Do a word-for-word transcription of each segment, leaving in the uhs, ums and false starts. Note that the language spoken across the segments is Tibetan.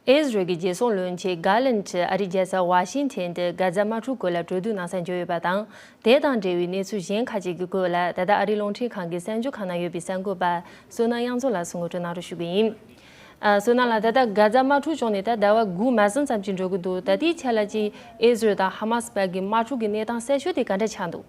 ཨི་ཟི་རལ་གྱི་རྒྱལ་སྲུང་བློན་ཆེན་གྷ་ལན་ཊི་ཨ་རིའི་རྒྱལ་ས་ཝ་ཤིང་ཊོན་དུ་གྷ་ཛ་དམག་འཁྲུག་སྐོར་ལ་གྲོས་བསྡུར་གནང་སར་འབྱོར་ཡོད་པ་དང་། དེ་དང་འབྲེལ་བའི་གནས་ཚུལ་གཞན་ཁག་ཅིག་གི་སྐོར་ལ་ད་ལྟ་ཨ་རིའི་རླུང་འཕྲིན་ཁང་གི་གསར་འགྱུར་ཁང་ནང་ཡོད་པའི་གསར་འགོད་པ་བསོད་ནམས་དབྱངས་མཚོ་ལགས་སུ་ངོ་སྤྲོད་གནང་རོགས་ཞུ་གི་ཡིན། ཨ། བསོད་ནམས་ལགས། ད་ལྟ་གྷ་ཛ་དམག་འཁྲུག་བྱུང་ནས་ད་ཟླ་བ་དགུ་མ་ཟིན་ཙམ་ཅིག་འགྲོ་གི་འདུག་ད་ལྟའི་ཆ་ལ་ཅིག་ཨི་ཟི་རལ་དང་ཧ་མ་སི་བར་གྱི་དམག་འཁྲུག་གི་གནས་སྟངས་གསལ་ཤོས་དེ་ག་འདྲ་ཆགས་འདུག་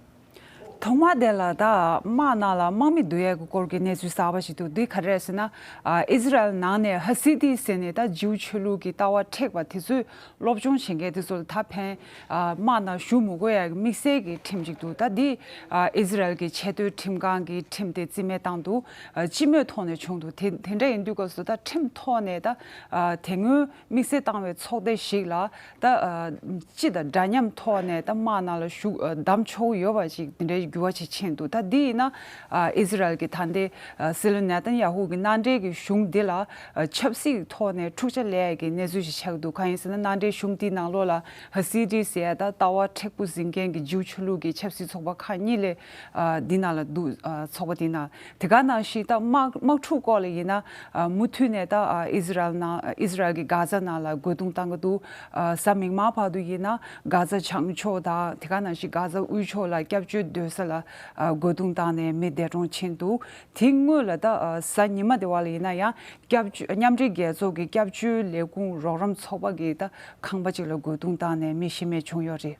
ཐོག་མ་དེ་ལ་ད་དམག་ནང་ལ་དམག་མི་བསྡུ་ཡས་ཀྱི་སྐོར་གྱི་གནས་ཚུལ་གསར་པ་ཞིག་འདུག་འདི་ག་རེ་རེད་ཟེར་ན། ཨ། ཨི་ཟི་རལ་ནང་ནས་ཧ་སི་ཏི་ཟེར་ནས་ད་ཇིའུ་ཆོས་ལུགས་ཀྱི་ལྟ་བ་མཁྲེགས་པ་དེ་ཚོས་སློབ་སྦྱོང་བྱེད་མཁན་དེ་ཚོ་ལ་ད་ཕན། ཨ། དམག་ནང་ཞུགས་མི་དགོས་ཡས་ཀྱི་དམིགས་བསལ་གྱི་ཁྲིམས་ཅིག་འདུག་ད་འདི། ཨ། ཨི་ཟི་རལ་གྱི་ཆེས་མཐོའི་ཁྲིམས་ཁང་གིས་ཁྲིམས་དེ་རྩིས་མེད་བཏང་འདུག་ཨ། སྤྱི་མོས་ཐོག་ནས་བྱུང་འདུག་དེ་དེ་འདྲ་ཡིན་དུས་སྐབས་སུ་ད་ཁྲིམས་ཐོག་ནས་ད། ཨ། དེ་སྔོན་དམིགས་བསལ་བཏང་བའི་ཚོགས་སྡེ་ཞིག་ལ་ད། ཨ། སྤྱི་དང་འདྲ་མཉམ་ཐོག་ནས་ད་དམག་ནང་ལ་ཞུགས། ཨ། བདམས་ཆོག་ཡོད་པ་ཞིག་དེ་འདྲའི་འགྱུར་བ་ཞིག་ཕྱིན་འདུག་ད་འདི་ཡིན་ན། ཨ། ཨི་ཟི་རལ་གྱི་ད་ལྟའི། ཨ། སྲིད་བློན་ནེ་ཐན་ཡ་ཧུ་གི་མནའ་འབྲེལ་གྱི་གཞུང་འདི་ལ། ཨ། ཆབ་སྲིད་ཐོག་ནས་འཁྲུག་ཆ་ལས་ཀྱི་གནས་ཚུལ་ཞིག་ཆགས་འདུག་གང་ཡིན་ཟེར་ན། མནའ་འབྲེལ་གཞུང་དེའི་ནང་ལོགས་ལ་ཧ་སི་ཏི་ཟེར་ཡ་ད་ལྟ་བ་མཁྲེགས་པོ་འཛིན་མཁན་གྱི་ཇིའུ་ཆོས་ལུགས་ཀྱི་ཆབ་སྲིད་ཚོགས་པ་ཁག་གཉིས་སླེབས། ཨ། འདི་ནང་ལ་འདུག་ཨ། ཚོགས་པ་དེའི་ནང་། དེ་ག་ནང་བཞིན་ད་དམག་དམག་འཁྲུག་སྐོར་ལ་ཡིན་ན། ཨ། མུ་མཐུད་ནས་ད། ཨ། ཨི་ཟི་རལ་ནང་། ཨི་ཟི་རལ་གྱི་གྷ་ཛ་ནང་ལ་རྒོལ་རྡུང་བཏང་གི་འདུག་ཨ། གཟའ་མིག་དམར་བར་དུ་ཡིན་ན་གྷ་ཛ་བྱང་ཕྱོགས་དང་དེ་ག་ནང་བཞིན་གྷ་ཛ་དབུས་ཕྱོགས་ལ་སྐྱབས་བཅོལ་སྡོད་ས་ལ། ཨ། རྒོལ་རྡུང་བཏང་ནས་མི་འདས་གྲོངས་ཕྱིན་འདུག་དེ་སྔོན་ལ་ད། ཨ། གཟའ་ཉི་མ་དེ་བ་ལ་ཡིན་ན་ཡང་སྐྱབས་བཅོལ། མཉམ་འབྲེལ་རྒྱལ་ཚོགས་ཀྱི་སྐྱབས་བཅོལ་ལས་ཁུངས་རོགས་རམ་ཚོགས་པ་གི་ད་ཁང་པ་ཅིག་ལ་རྒོལ་རྡུང་བཏང་ནས་མི་ཤི་རྨས་བྱུང་ཡོད་རེད།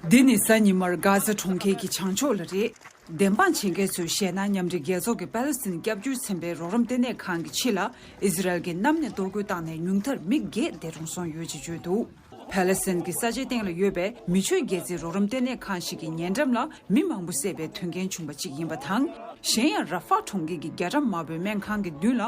འདི་ནི་གཟའ་ཉི་མར་གྷ་ཛ་གྲོང་ཁྱེར་གྱི་བྱང་ཕྱོགས་ལ་རེད། བདེན་དཔང་བྱེད་མཁན་ཚོས་བཤད་ན། མཉམ་འབྲེལ་རྒྱལ་ཚོགས་ཀྱི་པ་ལི་སི་ཐན་སྐྱབས་བཅོལ་ཚན་པའི་རོགས་རམ་ལྟེ་གནས་ཁང་གི་ཕྱི་ལ་ཨི་ཟི་རལ་གྱིས་གནམ་ནས་གཏོར་རྒོལ་བཏང་ནས་ཉུང་མཐར་མི་བརྒྱད་འདས་གྲོངས་སོང་ཡོད་ཅེས་བརྗོད་འདུག་པ་ལི་སི་ཐན་གྱི་ས་ཆའི་སྟེང་ལ་ཡོད་པའི་མི་ཆོས་རྒྱལ་རྩེའི་རོགས་རམ་ལྟེ་གནས་ཁང་ཞིག་གི་ཉེ་འགྲམ་ལ་མི་མང་པོ་བསད་པའི་དོན་རྐྱེན་བྱུང་བ་གཅིག་ཡིན་པ་དང་། གཞན་ཡང་ར་ཧྥ་གྲོང་ཁྱེར་གྱི་རྒྱ་གྲམ་དམར་པོའི་སྨན་ཁང་གི་མདུན་ལ་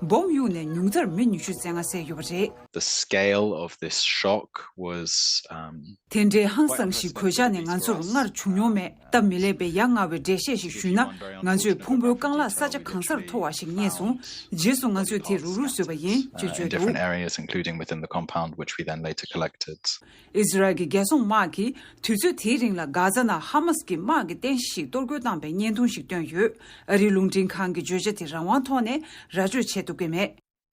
སྦོམ་གཡུགས་ནས་ཉུང་མཐར་མི་ཉི་ཤུ་རྩ་ལྔ་བསད་ཡོད་པ་རེད། The scale of this shock was, um, དེ་འདྲའི་ཧང་སངས་ཤིང་གོད་ཆག་ནི་ང་ཚོར་སྔར་བྱུང་མྱོང་མེད། སྟབས་མི་ལེགས་པའི་ཡ་ང་བའི་འགྲེལ་བཤད་ཞིག་ཞུས་ན། ང་ཚོས་ཕུང་པོའི་རྐང་ལག་ས་ཆ་གང་སར་འཐོར་བ་ཞིག་རྙེད་སོང་། རྗེས་སུ་ང་ཚོས་དེ་རུག་རུག་བཟོས་པ་ཡིན་ཅེས་བརྗོད་འདུག་ཨི་ཟི་རལ་གྱི་རྒྱལ་སྲུང་དམག་གིས་དུས་ཚོད་དེའི་རིང་ལ་གྷ་ཛ་ནང་ཧ་མ་སི་གི་དམག་གི་རྟེན་གཞི་ཞིག་གཏོར་རྒོལ་བཏང་པའི་བརྙན་ཐུང་ཞིག་བཏོན་ཡོད། ཨ་རིའི་རླུང་འཕྲིན་ཁང་གི་བརྗོད་བྱ་དེ་རང་དབང་ཐོག་ནས་ར་སྤྲོད་བྱེད་ཐུབ་ཀྱི་མེད།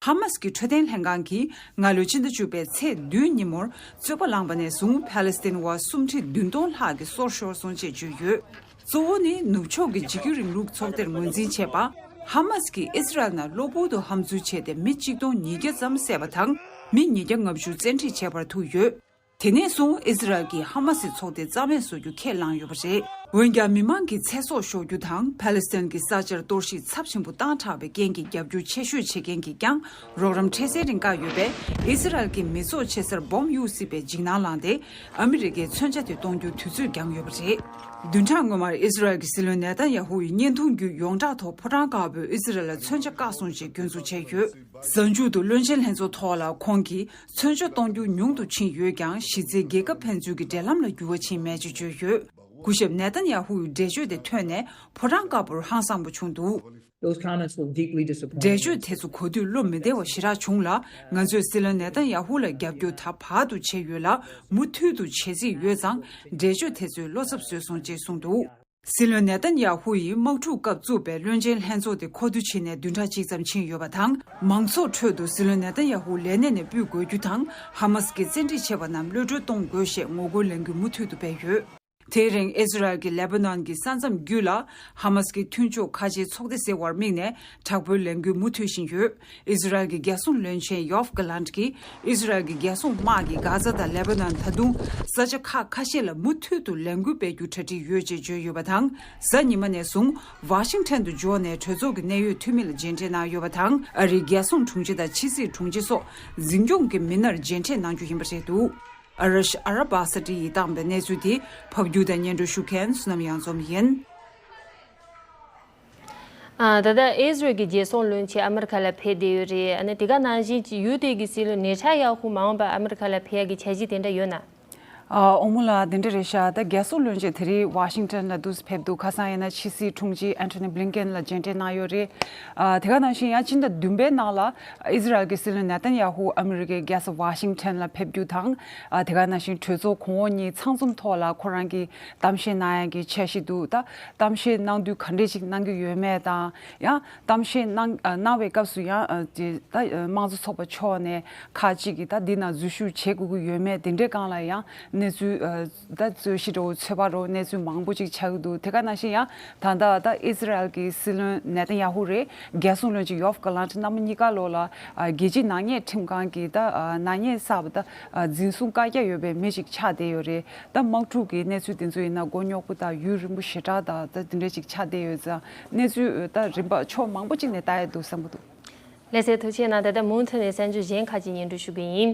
ཧ་མ་སི་གི་འཕྲོད་བསྟེན་ལྷན་ཁང་གིས་སྔ་ལོའི་ཕྱི་ཟླ་བཅུ་པའི་ཚེས་བདུན་ཉིན་མོར་རྩོད་པ་ལངས་པ་ནས་བཟུང་ཕ་ལེ་སི་ཐན་བ་སུམ་ཁྲི་བདུན་སྟོང་ལྷག་གི་སྲོག་ཤོར་སོང་ཅེས་བརྗོད་ཡོད། གཙོ་བོ་ནི་ནུབ་ཕྱོགས་ཀྱི་འཇིགས་སྐུལ་རིང་ལུགས་ཚོགས་སྡེར་ངོས་འཛིན་བྱས་པ། ཧ་མ་སི་གིས་ཨི་སི་རལ་ནང་གློ་བུར་དུ་འཐབ་རྩོད་བྱས་ཏེ་མི་གཅིག་སྟོང་ཉིས་བརྒྱ་ཙམ་བསད་པ་དང་། མི་ཉིས་བརྒྱ་ལྔ་བཅུ་བཙན་ཁྲིད་བྱས་པར་ཐུག་ཡོད། དེ་ནས་བཟུང་ཨི་སི་རལ་གྱིས་ཧ་མ་སི་ཚོགས་སྡེ་རྩ་མེད་བཟོ་རྒྱུ་ཁས་བླངས་ཡོད་པ་རེད། འོན་ཀྱང་མི་མང་གི་ཚེ་སྲོག་ཤོར་རྒྱུ་དང་ཕ་ལེ་སི་ཐན་གྱི་ས་ཆར་གཏོར་བཤིག་ཚབས་ཆེན་པོ་བཏང་དྲགས་པའི་རྐྱེན་གྱིས་རྒྱབ་སྐྱོར་ཆེ་ཤོས་བྱེད་མཁན་གྱིས་ཀྱང་རོགས་རམ་འཕྲལ་སེལ་རིང་བཀག་ཡོད་པས། ཨི་སི་རལ་གྱིས་མི་ཚོགས་ཆེ་སར་སྦོམ་གཡུག་སྲིད་པའི་འཇིགས་སྣང་ལངས་ཏེ། ཨ་མི་རི་ཀས་མཚོན་ཆ་དེ་གཏོང་རྒྱུར་དུས་ཚོད་འགྱངས་ཡོད་པ་རེད། བདུན་ཕྲག་སྔོན་མར་ཨི་སི་རལ་གྱི་སྲིད་བློན་ནེ་ཐན་ཡ་ཧུ་ཡིས་བརྙན་ཐུང་བརྒྱུད་ཡོངས་གྲགས་ཐོག་ཕོ་བྲང་དཀར་པོས་ཨི་སི་རལ་ལ་མཚོན་ཆ་བཀག་སོང་ཞེས་སྐྱོན་འཛུགས་བྱས་ཡོད། གཟའ་མཇུག་ཏུ་བློན་ཆེན་ལྷན་ཚོགས་ཐོག་ལ་ཁོང་གིས་མཚོན་ཆ་གཏོང་རྒྱུ་ཉུང་དུ་ཕྱིན་ཡོད་ཀྱང་། གཞི་རྩའི་རྒྱལ་ཁབ་ཕན་ཚུན་གྱི་འབྲེལ་ལམ་ལ་འགྱུར་བ་ཕྱིན་མེད་ཅེས་བརྗོད་ཡོད། སྐུ་ཞབས་ནེ་ཐན་ཡ་ཧུ་ཡི་འགྲེལ་བརྗོད་དེ་ཐོས་ནས་ཕོ་བྲང་དཀར་པོར་ཧང་སངས་པོ་བྱུང་འདུག Those comments were deeply disappointing. འགྲེལ་བརྗོད་དེ་ཚོ་གོ་དུས་བློ་མི་བདེ་བ་ཞེ་དྲག་བྱུང་ལ། ང་ཚོས་སྲིད་བློན་ནེ་ཐན་ཡ་ཧུ་ལ་རྒྱབ་སྐྱོར་ད་བར་དུ་བྱས་ཡོད་ལ། མུ་མཐུད་དུ་བྱེད་རྩིས་ཡོད་ཙང་། འགྲེལ་བརྗོད་དེ་ཚོས་བློ་འཚབ་བཟོས་སོང་ཅེས་གསུངས་འདུག་སྲིད་བློན་ནེ་ཐན་ཡ་ཧུ་ཡིས་དམག་འཁྲུག་སྐབས་བཙུགས་པའི་བློན་ཆེན་ལྷན་ཚོགས་དེ་འཁོར་དུས་ཕྱིན་ནས་བདུན་ཕྲག་གཅིག་ཙམ་ཕྱིན་ཡོད་པ་དང་། མང་ཚོགས་ཁྲོད་དུ་སྲིད་བློན་ནེ་ཐན་ཡ་ཧུ་ལས་གནས་ནས་ཕུད་དགོས་རྒྱུ་དང་། ཧ་མ་སི་གིས་བཙན་ཁྲིད་བྱས་པ་རྣམས་གློད་གྲོལ་གཏོང་དགོས་ཞེས་ངོ་རྒོལ་ལས་འགུལ་མུ་མཐུད་དུ་སྤེལ་ཡོད། དེའི་རིང་ཨི་སི་རལ་གྱིས་ལེ་པ་ནན་གྱི་ས་མཚམས་བརྒྱུད་ལ་ཧ་མ་སི་གི་མཐུན་ཕྱོགས་ཁ་ཆེའི་ཚོགས་སྡེ་ཟེར་བར་དམིགས་ནས་དྲག་པོའི་ལས་འགུལ་མུ་མཐུད་བཞིན་ཡོད། ཨི་སི་རལ་གྱི་རྒྱལ་སྲུང་བློན་ཆེན་ཡོབ་གྷ་ལན་ཊི་གིས། ཨི་སི་རལ་གྱི་རྒྱལ་སྲུང་དམག་གིས་གྷ་ཛ་དང་ལེ་པ་ནན་ད་དུང་ས་ཆ་ཁག་ཁ་ཤས་ལ་མུ་མཐུད་དུ་ལས་འགུལ་སྤེལ་རྒྱུ་གྲ་སྒྲིག་ཡོད་ཅེས་བརྗོད་ཡོད་པ་དང་། གཟའ་ཉི་མ་ནས་བཟུང་ཝ་ཤིང་ཊོན་དུ་འབྱོར་ནས་གྲོས་ཚོགས་ཀྱི་གནད་ཡོད་འཐུས་མི་ལ་མཇལ་འཕྲད་གནང་ཡོད་པ་དང་། ཨ་རིའི་རྒྱལ་སྲུང་དྲུང་ཆེ་དང་ཕྱི་སྲིད་དྲུང་ཆེ་སོགས་འཛིན་སྐྱོང་གི་མི་སྣར་མཇལ་འཕྲད་གནང་རྒྱུ་ཡིན་པ་རེད་འདུག་ཨ་ར་ཤ་ཨ་ར་བྷ་ས་ཏི་ཡིས་བཏང་པའི་གནས་ཚུལ་དེ་ཕབ་སྒྱུར་དང་སྙན་སྒྲོན་ཞུ་མཁན་བསོད་ནམས་གཡང་འཛོམས་ཡིན། ཨ། ད་ལྟ་ཨི་ཟི་རལ་གྱི་རྒྱལ་སྲུང་བློན་ཆེན་ཨ་མི་རི་ཁ་ལ་ཕེབས་བསྡད་ཡོད་རེད། ཨ་ནི་དེ་ག་ནང་བཞིན་གྱི་ཡུལ་དེ་གི་སྲིད་བློན་ནེ་ཐན་ཡ་ཧུ་མ་འོངས་པར་ཨ་མི་རི་ཁ་ལ་ཕེབས་ཡག་གི་འཆར་གཞི་དེ་འདྲ་ཡོད་ན། ཨ། ཨོ་མོ་ལགས། དེ་འདྲ་རེད་ཤག་ད་རྒྱལ་སྲུང་བློན་ཆེན་དེ་རིང་ཝ་ཤིང་ཊོན་ལ་འདུག་སེ་ཕེབས་འདུག་ཁ་སང་ཡིན་ན་ཕྱི་སྲིད་དྲུང་ཆེ་ཨན་ཐོ་ནི་བྷི་ལིན་ཀེན་ལ་མཇལ་འཕྲད་གནང་ཡོད་རེད། ཨ། དེ་ག་ནང་བཞིན་ཡང་ཕྱི་ཟླ་བདུན་པའི་ནང་ལ་ཨི་ཟི་རལ་གྱི་སྲིད་བློན་ནེ་ཐན་ཡ་ཧུ་ཨ་མི་རི་ཀའི་རྒྱལ་ས་ཝ་ཤིང་ཊོན་ལ་ཕེབས་རྒྱུ་དང་། ཨ། དེ་ག་ནང་བཞིན་གྲོས་ཚོགས་གོང་འོག་གཉིས་ཚང་འཛོམས་ཐོག་ལ་ཁོ་རང་གིས་གཏམ་བཤད་གནང་ཡག་གི་འཆར་གཞི་འདུག་ད་གཏམ་བཤད་གནང་དུས་ག་འདྲས་ཞིག་གནང་གི་ཡོད་མེད་དང་། ཡང་གཏམ་བཤད་གནང་ཨ། གནང་བའི་སྐབས་སུ་ཡང་ཨ། དེ་ད་ཨ། དམངས་གཙོ་ཚོགས་པ་ཕྱོགས་ནས་ཁག་ཅིག་གིས་ད་འདི་ནང་འཛུལ་ཞུགས་བྱེད་དགོས་ཀྱི་ཡོད་མེད་དེ་འདྲའི་སྒང་ལ་ཡང་གནས་ཚུལ་ཨ། ད་རྩོད་གཞི་འདྲ་བོ་ཚོད་དཔག་འདྲ་བོ་གནས་ཚུལ་མང་པོ་ཅིག་ཆགས་ཀྱི་འདུག་དེ་ག་ནང་བཞིན་ཡང་ད་ལྟ་ད་ཨི་ཟི་རལ་གྱི་སྲིད་བློན་ནེ་ཐན་ཡ་ཧུ་རེད། རྒྱལ་སྲུང་བློན་ཆེན་ཡོབ་ག་ལན་ཊི་རྣམ་པ་གཉིས་ཀ་ལོག་ལ་ཨ། རྒྱལ་སྤྱིའི་ནག་ཉེས་ཁྲིམས་ཁང་གི་ད་ཨ། ནག་ཉེས་བསགས་པ་ད་ཨ། འཛིན་བཟུང་བཀའ་རྒྱ་ཡོད་པའི་མི་ཞིག་ཆགས་བསྡད་ཡོད་རེད། ད་དམག་འཁྲུག་གི་གནས་ཚུལ་དེ་ཚོ་ཡིན་ན་མགོ་རྙོག་པོ་དང་ཡུན་རིང་པོ་ཞེ་དྲག་དང་ད་དེ་འདྲ་ཅིག་ཆགས་བསྡད་ཡོད་ཙང་གནས་ཚུལ་ད་རིམ་པ་ཕྱོགས་མང་པོ་ཅིག་ནས་ལྟ་ཡ་འདུག་བསམ་གྱི་འདུག་ལགས་སོ། ཐུགས་རྗེ་གནང་། ད་ལྟ་མུ་མཐུད་ནས་གསར་འགྱུར་གཞན་ཁག་ཅིག་སྙན་སྒྲོན་ཞུ་གི་ཡིན།